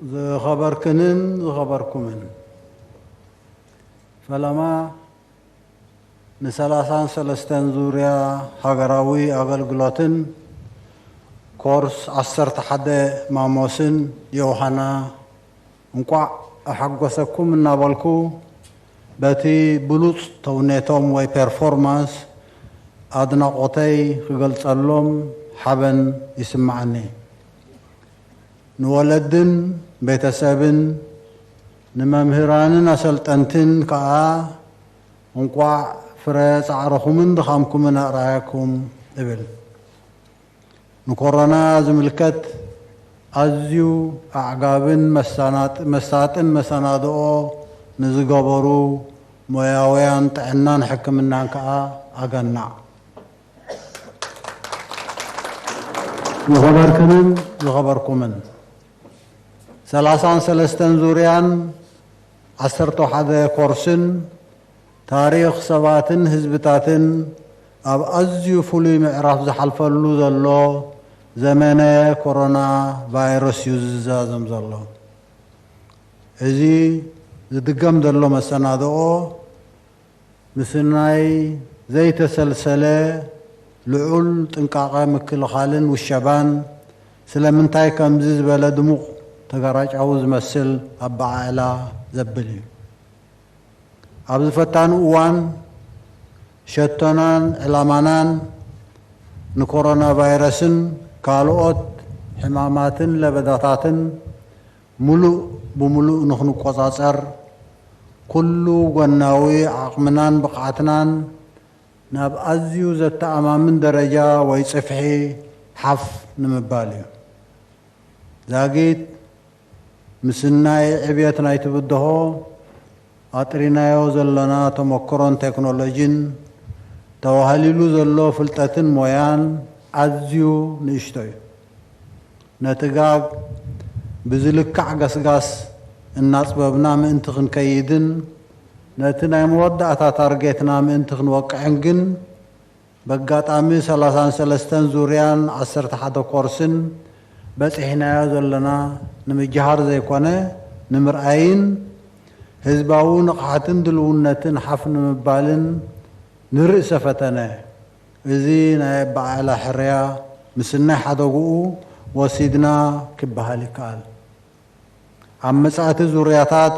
ዝኸበርክንን ዝኸበርኩምን፣ ፈለማ ንሰላሳን ሰለስተን ዙርያ ሃገራዊ ኣገልግሎትን ኮርስ ዓሰርተ ሓደ ማሞስን ዮሃና እንቋዕ ኣሓጎሰኩም እናበልኩ፣ በቲ ብሉጽ ተውኔቶም ወይ ፐርፎርማንስ ኣድናቖተይ ክገልጸሎም ሓበን ይስምዓኒ። ንወለድን ቤተሰብን ንመምህራንን ኣሰልጠንትን ከኣ እንቋዕ ፍረ ጻዕርኹምን ድኻምኩምን ኣርኣየኩም እብል። ንኮሮና ዝምልከት ኣዝዩ ኣዕጋብን መሳናጥ-፣ መሳጥን መሰናድኦ ንዝገበሩ ሞያውያን ጥዕናን ሕክምናን ከኣ ኣገናዕ። ዝኸበርክንን ዝኸበርኩምን፣ ሰላሳን ሰለስተን ዙርያን ዓሰርተ ሓደ ኮርስን ታሪኽ ሰባትን ህዝብታትን ኣብ ኣዝዩ ፍሉይ ምዕራፍ ዝሓልፈሉ ዘሎ ዘመነ ኮሮና ቫይረስ እዩ ዝዛዘም ዘሎ። እዚ ዝድገም ዘሎ መሰናድኦ ምስናይ ዘይተሰልሰለ ልዑል ጥንቃቐ ምክልኻልን ውሸባን ስለምንታይ ከምዚ ዝበለ ድሙቕ ተጋራጫዊ ዝመስል ኣበዓዕላ ዘብል እዩ። ኣብዚ ፈታኒ እዋን ሸቶናን ዕላማናን ንኮሮና ቫይረስን ካልኦት ሕማማትን ለበዳታትን ምሉእ ብምሉእ ንኽንቆጻጸር፣ ኩሉ ጎናዊ ዓቕምናን ብቕዓትናን ናብ ኣዝዩ ዘተኣማምን ደረጃ ወይ ጽፍሒ ሓፍ ንምባል እዩ። ዛጊት ምስናይ ዕብየት ናይቲ ብድሆ ኣጥሪናዮ ዘለና ተመክሮን ቴክኖሎጂን፣ ተዋህሊሉ ዘሎ ፍልጠትን ሞያን ኣዝዩ ንእሽቶ እዩ። ነቲ ጋግ ብዝልካዕ ገስጋስ እናጽበብና ምእንቲ ክንከይድን ነቲ ናይ መወዳእታ ታርጌትና ምእንቲ ክንወቅዕን ግን፣ በጋጣሚ ሰላሳን ሰለስተን ዙርያን ዓሰርተ ሓደ ኮርስን በጺሕናዮ ዘለና ንምጅሃር ዘይኮነ፣ ንምርኣይን ህዝባዊ ንቕሓትን ድልውነትን ሓፍ ንምባልን ንርእሰ ፈተነ፣ እዚ ናይ ኣበዓዕላ ሕርያ ምስናይ ሓደግኡ ወሲድና ክበሃል ይከኣል። ኣብ መጻእቲ ዙርያታት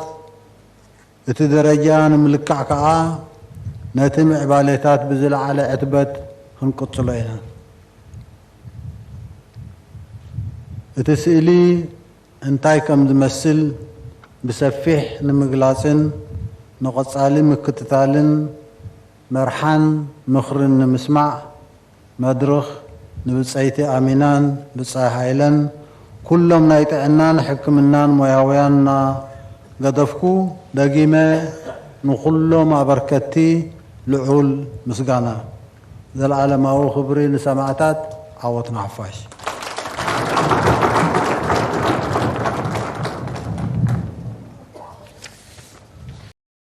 እቲ ደረጃ ንምልካዕ ከኣ ነቲ ምዕባሌታት ብዝለዓለ ዕትበት ክንቅጽሎ ኢና። እቲ ስእሊ እንታይ ከም ዝመስል ብሰፊሕ ንምግላጽን ንቐጻሊ ምክትታልን መርሓን ምኽርን ንምስማዕ፣ መድርኽ ንብጸይቲ ኣሚናን ብጻይ ሃይለን፣ ኩሎም ናይ ጥዕናን ሕክምናን ሞያውያን እናገደፍኩ፣ ደጊመ ንኹሎም ኣበርከትቲ ልዑል ምስጋና። ዘለኣለማዊ ክብሪ ንሰማእታት፣ ዓወት ንሓፋሽ።